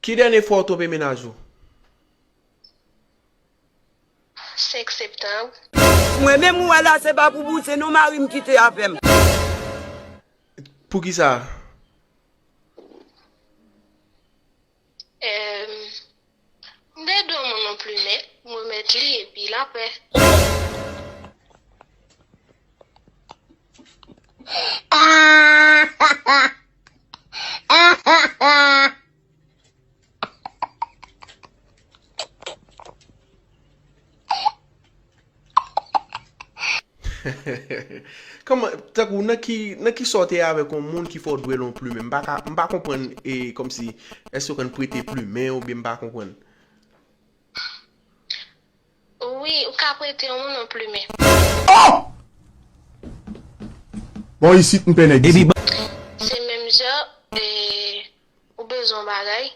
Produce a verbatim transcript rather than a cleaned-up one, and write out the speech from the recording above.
Ki dènye fwa w twonpe mennaj ou? Senk septanm. Mwen menm ou wè la se pa pou bouse non mari m kite avè m. Poukisa? M te dwe moun yon plimen, m remèt li epi lapè. Kòman, tankou, nan ki, nan ki sa w te avèk yon moun ki fè w dwe l yon plimen? M pa ka, m pa konprann, e, kòmsi, èske w konn prete plimen oubyen m pa konprann? Wi, ou ka prete yon moun yon plimen. Bon, isit m pè nèg isit. Se menm jan, e, ou bezwen yon bagay,